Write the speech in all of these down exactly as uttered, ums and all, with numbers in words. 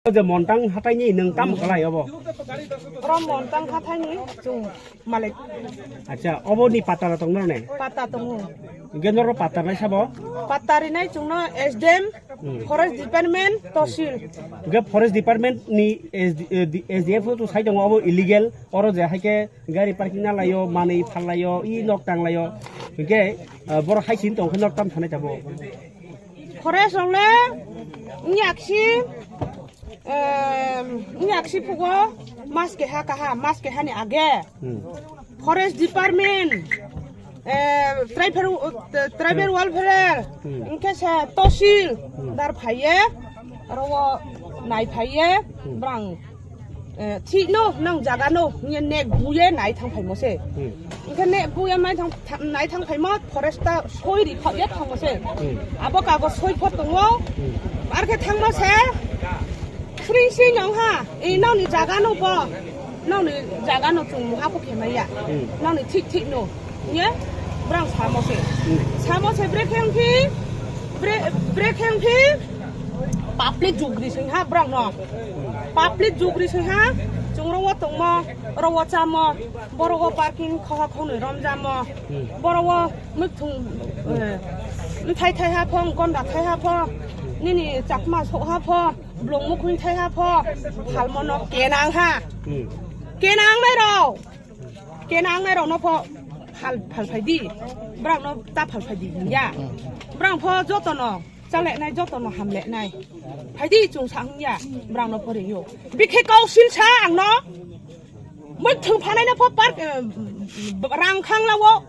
O je Montang hathaini nwng tamo kwlai obo? Oro Montang hathaini chwng malik. Acha, obo ni pata tong nor ne? Pata tongo. Hwnkhe noro pata nai sabo? Pata rinai chwngno S D M, Hmm. Forest Department, Tosil. Hwnkhe Forest Department ni S D, eh, di-, S D F to sai tongo obo illegal, oro je haikhe gari parking na laio, manwi phal laio, i nok tang laio. Hwnkhe, eh, borok hai sin tong khe nok tam thanai tabo. Forest rok le wngya khe, em, wngya khe phugo mas keha kaha, mas keha ni age. Hmm. Forest Department, eh, tribal, eh, tribal Hmm. Welfare, Hmm. wngkhe se Tosil Hmm. dar phaiye, aro o nai phaiye, Hmm. brang, eh, thik no, nang jaga no, hwnwi nek buye nai thang phaimo se. Hmm. Hwnkhe ne buya mai thang, tha-, nai thang phaimo forest ta soi ri phok ya thangmo se. Hmm. Abo kago soi phok tongo. Hmm. Ar khe thangmo se. Sring sring nong ha. E nong ni jaga no bo. Nong ni jaga no chung muha pho khemai ya. Hmm. Nong ni thik thik no. Ye? Brang samo se. Hmm. Samo se bre kheng phi. Bre, bre kheng phi. Public jugri sing ha brang no. Public jugri sing ha. Chung ro wo tongmo, ro wo chamo. Borok o parking khoha khonwi romjamo. Hmm. Borok o mwthung, eh, mthai thai ha pho, konda thai ha pho, nini chakma sok ha pho, blong mukhung thai ha pho, phalmo no kenang ha. Hmm. Kenang nai rok. Kenang nai rok no pho phal, phal phai di. Borok no ta phal phai di ya. Hmm. Borok pho joto no. Chale nai joto no hamle nai. Phaidi chung sa hung ya, brang no pore yo. Bikhe kau sil sa ang no. Mwthung phanai no pho park, eh, rang khang lawo.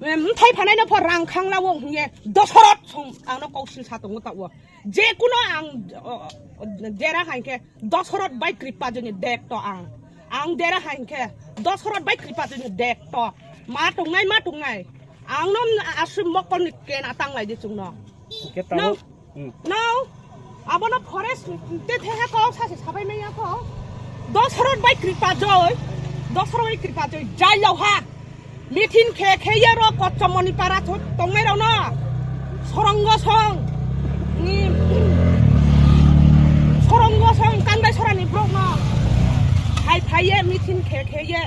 Eh, mthai phanai no pho rang khang lawo hung ye. Dosorot song ang no kau sil sa tongo ta wo. Je kuno ang, oh, oh, dera hai khe Dosorot bai kripa joni dek to ang. Ang dera hai khe Dosorot bai kripa joni dek to. Ma tongnai, ma tongnai. Ang no aswk mokol ni kena tang lai di chung no. Hwnkhe tabuk, no. Hmm. No. Abono forest te theha ko sase sabai maya ko. Dosorot bai kripa joi. Dosorot bai kripa joi. Jai lau ha. Mithin khe khe ya ro Kotchomoni para thot tongnai rok no. Sorongo song. Ni. Sorongo song kangdai sorani brok no. Hai phai ye mithin khe khe ye.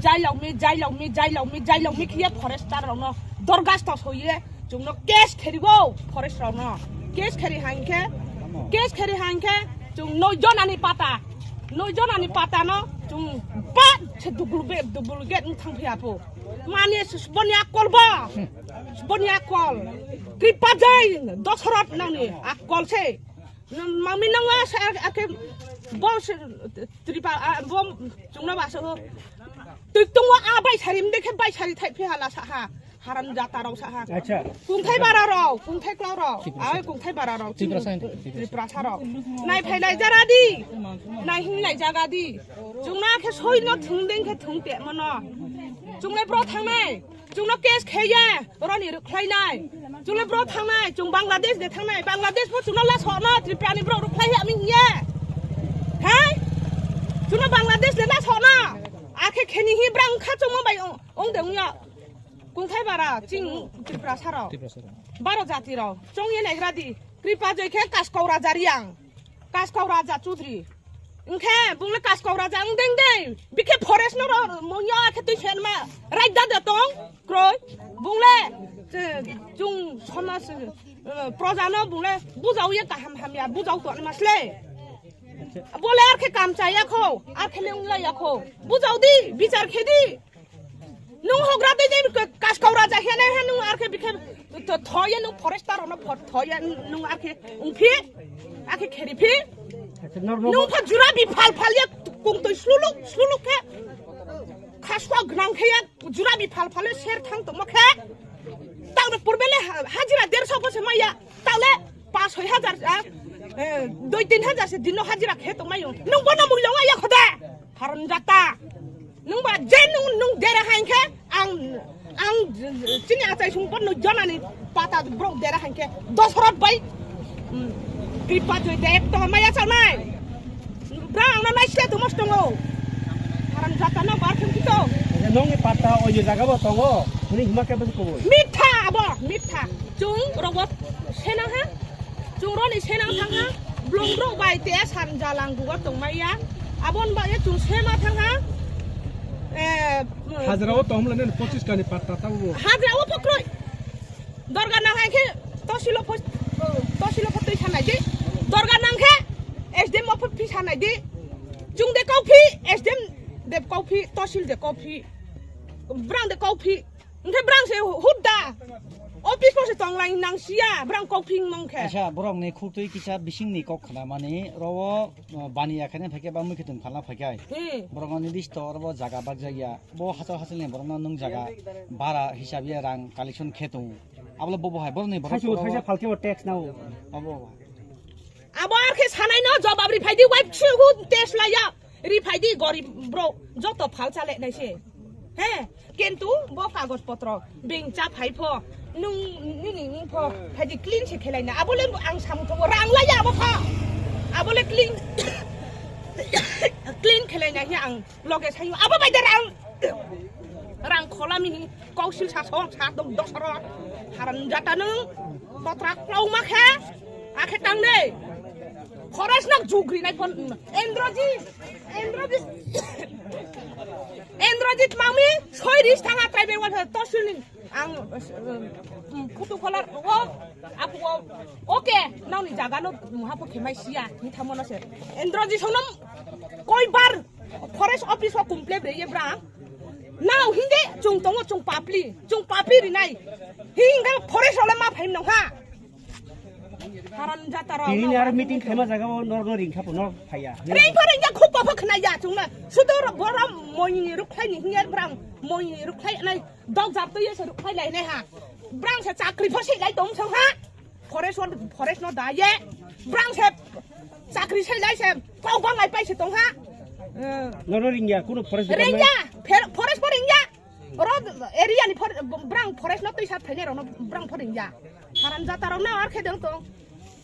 Jai lau mi, jai lau mi, jai lau mi, jai lau mi khe ye forester rok no. Dorgas to soi ye. Chwngno case kheribo forest rokno. Case kheri hangkhe, case kheri hangkhe chwng noi jonani pata, noi jonani pata no chwng ba se dubul be, dubul gate wng thang phiya pho. Mani boni akol bo, boni akol. Kripa jai Dosorot nangni akol se. Mami nang asa ake bo se tripa, ah, bo chwngno ba se ho. Twi tungwa a bai sari mde khe bai sari thai phiya la sa ha. Haram jata rok sa ha. Acha. Kungthai bara rok, kungthai klau rok. Ai kungthai bara rok. Tripura sa hindi. Tripura sa rok. Nai phai lai jara di. Nai hing lai jaga di. Chwngna khe soi no thung ding khe thung te mono. Chwng lai bro thangnai. Chwngno case khe ye. Roni rwkhlai nai. Chwng lai bro thangnai. Chwng Bangladesh de thangnai. Bangladesh bo chwngno la so no. Tripura ni bro rwkhlai ya mi ye. Hai. Chwngno Bangladesh de la so no. Akhe kheni hi brang kha chwngmo bai ong, ong de ong ya. Kungthai bara ching Tripura saro. Tripura saro. Baro jati rok. Chong ye naigra di. Kripa joi khe Kaskau Raja Riang. Kaskau Raja Chudri. Wngkhe bungle Kaskau Raja wng deng deng. Bikhe forest no ro mungya khe twi sen ma. Right da de tong. Kroi. Bungle. Che, chung somaj, eh, proja no bungle. Bujau ye kaham hamya. Bujau to ma sle. Bole ar khe kam cha ya kho. Ar khe le wng la ya kho. Bujau di. Bichar khe di. Nung hogra de de Kaskau Raja hene he nung arkhe bikhe to thoye nung forester no phot thoye nung arkhe ungphi arkhe kheri phi. Acha, nor-, nor-, nung pha jura bi phal phal ye kung toi sluluk sluluk khe khaswa gnang khe ye jura bi phal phal ye ser thang tongma khe tang purbe le ha-, hajira derso ko se maya. Tale pas soi hajar, ah, eh, doi tin hajar se dino hajira khe tongmai yo. Nung bono mui longa ya khoda. Haram jata. Nung ba je nung, nung dera hain khe ang, ang chini achai sung bono jonani pata bro dera hain khe Dosorot bai. Hmm. Kripa joi de ek to maya chanai. Bra ang na nai se tumas tongo. Haram jata no bar khum kito. Nong ni pata o ye jaga bo tongo. Hini hima khe bas ko. Mitha abo, mitha. Chung rogo senang ha. Chung roni senang thang ha. Blongrok bai te san jalang gugo tongmaya. Abon ba ye chung sema thangha. Eh, Hajra o tongmla ne pochis kani patta ta bo. Hajra o pokroi. Dorga nang hai khe tosilo pho, tosilo pho twi sanai di. Dorga nang khe S D M o pho phi sanai di. Chung de kau phi, S D M de kau phi, tosil de kau phi. Brang de kau phi. Hwnkhe brang se hut da. Office pho se tong lai nang sia, brang kok phing mong khe. Acha, borok ni khuk twi kisa bising ni kok khna mani, ro o, o, bani ya khe ne phai khe ba mui khe tum phalna phai khe. Hmm. Borok ni list o ro o jaga bak jak ya. Bo hachal hachal ni borok no nung jaga bara hisab ya rang collection khe tung. Abole bo bo hai borok ni borok. Thaisa, thaisa phalke o tax nao. Abo. Abo ar khe sanai no jobab ri phai di, wai psu hut tax laya. Ri phai di gorib bro, joto phal chale nai se. He, kintu bo kagoj potro beng cha phai pho, nung nini ni pho phai di clean se khelai na. Abo le ang samung thongo rang lai ya abo pha. Abo le clean, clean khelai na hi ang loge sayo. Abo bai da rang, rang khola mi hi. Kok sil sa song sa dong dos ro. Haram jata nung. Potrak plau ma khe. Akhe tang de. Forest nok jugri nai phon. Endroji. Endroji. Endroji mami soi ris thanga tribal welfare tosil ni. Ang, um, kutu kholar o. Apu o. Oke. Nang ni jaga no muha pho khemai sia. Ni thamo no se. Endroji sonom koi bar. Forest office o complain re ye bra. Nao hinde chung tongo chung papli, chung papi rinai. Hinga forest ole ma phaim nong ha. Haram jata ro. Tini ni aro meeting khema jaga o nor no ring khapo nor phaya. Ring pho ring ya khub pho khna ya chung na. Sudo ro bora moini rukhlai ni hinga bra moini rukhlai nai dog jap to ye se rukhlai lai nai ha. Brang se chakri pho sei lai tong song ha. Forest o, forest no da ye. Brang se chakri sai lai se kok bang lai pai se tong ha. Eh. Nono ringya, kuno forest department? Ringya, fer-, forest po ringya. Oro area ni for-, brang forest no twi sat thainai rok no brang po ringya. Haram jata rok na ar khe dong tong.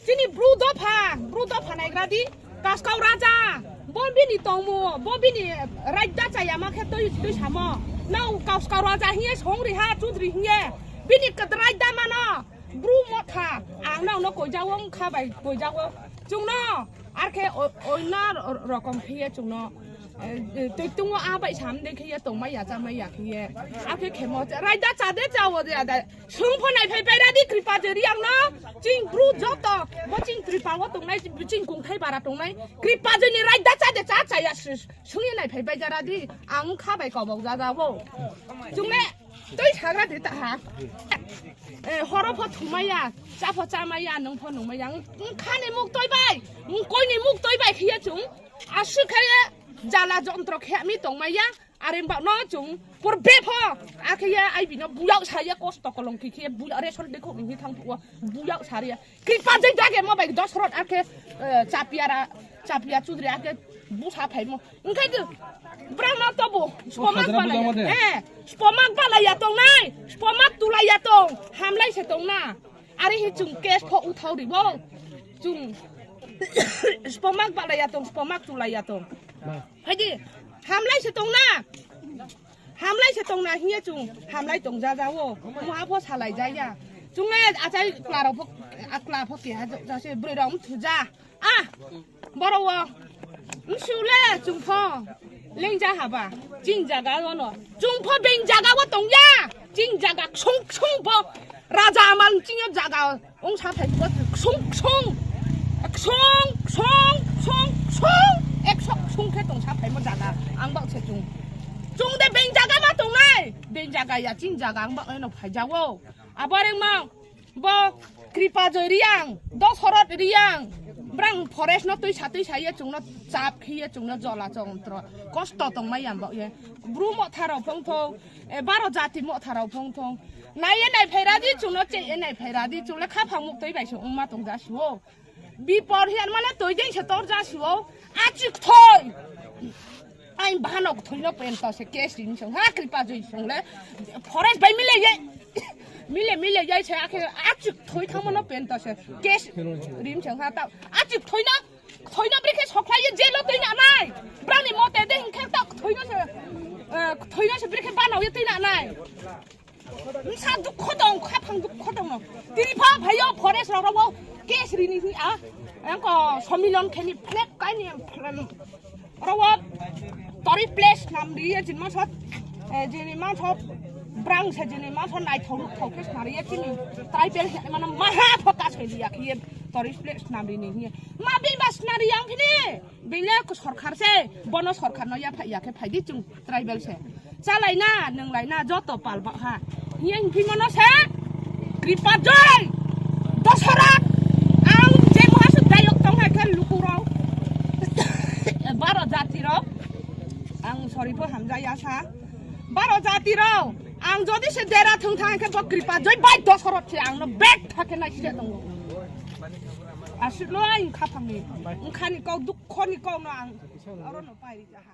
Chini bru dopha, bru dopha naigra di. Kaskau raja, bo bini tongmo, bo bini raida chaya ma khe twi, twi samo. Nau kaskau raja hiye song ri ha, chudri hiye. Bini kadrai da mano. Bru motha, ang nang no koijago, wngkha bai koijago. Chwngno, arkhe o-, oina ro-, rokom khiye chwngno, eh, eh, twi tungo a bai sam de khiye tongmai ya, chamai ya khiye. Akhe khemo, raida chade chawo de ada. Swng pho nai phai bai radi Kripa je riang no, ching bru joto, bo ching Kripa wo tongnai, ching kungthai bara tongnai. Kripa je ni raida chade cha chaya s-, swngye nai phai bai jara di, ang kha bai kobok jaga wo. Chwngno, Twi sagra de ta ha. Eh, horo pho thumaya, cha pho chamaya, nung pho nungmaya. Wng-, wngkhani muk twi bai, wng koini muk twi bai khiya chwng. Aswk khaya jala jontro khe mi tongmaya. Are ba no chwng pur be pho. Akhiya ai bino buyak saya kosto kolong khi khiya buyak resol dekho ni thang phuwa buyak sariya. Kripa jai dage mo bai dos rot akhe, eh, chapia ra, chapia chudri akhe busa phaimo. Engkai de, brang no tobo, spomak balai. Eh, spomak balai ya tong nai, spomak tulai ya tong, hamlai se tong na. Are hi chung case pho uthau ribo. Chung spomak balai ya tong, spomak tulai ya tong. Haidi, hamlai se tong na. Hamlai se tong na hiya chung, hamlai tong ja ja wo. Mo apho salai ja ya. Chung le achai kla ro pho, a kla pho ke ha ja se broi rom thu ja. Ah, boro wo. Msule chungpho lengja haba. Ching jaga wono. Chungpho beng jaga wo tongya. Ching jaga ksung ksung pho. Raja amal chingyo jaga. Ong sa thai pho ksung ksung. Ksung ksung ksung ksung. Ekso ksung khe tong sa thai mo jaga. Ang bak se chung. Chung de beng jaga ma tongnai. Beng jaga ya ching jaga ang bak no phai jago. Abareng ma. Bo Kripa Joy Riang, Doshorot Riang, brang forest no twi sa twi sa ye chwngno chap khiye chwngno jola chongtro kosto tongmai yam bo ye. Bru motha rok phong thong, e, baro jati motha rok phong thong. Nai ye nai phaira di chwngno che ye nai phaira di chwngno kha phang muk twi bai se wngma tong ja siwo. Bipor hiyan mane twi dei se tor ja siwo. Achik thoi. Ai bhanok thoi no pen to se case rim song ha Kripa Joy song le forest bai mile ye mile mile ye se akhe achik thoi thamo no pen to se case rim song ha ta achik thoi no thoi no bri khe sokhlai ye jail o twi na nai brani mote de hinkhe ta thoi no se eh, thoi no se bri khe bana ye twi na nai. Sa dukho tong, khaphang dukho tong no. Tini pha phayo forest rok rok test rini hi a. Ang ko somilon kheni flag kaini flag. Oro wo tori place nam ri ye jin manso, eh, jin manso brang se jin manso nai thok thok ke sna ri ye chini tribal he mano maha focus he ri ya khe tori place nam rini hi. Ma bin bas na ri yang khini. Bile ku sorkar se, bono sorkar no ya phai ya khe phai di chung tribal se. Chalai na, nung lai na, joto pal ba ha. Hiya hingphi mano se, Kripa Joy, Dosora, ang je muha su dayok tong hai khe luku rok. Baro jati rok, ang sorry pho hamjaya sa. Baro jati rok, ang jodi se dera thung thang khe bo Kripa Joy bai Dosora se ang no bek thake nai se tongo. Asuk lo ang khaphang ni, ang khani kau duk Khoni kok no ang oro no pai ri jaha.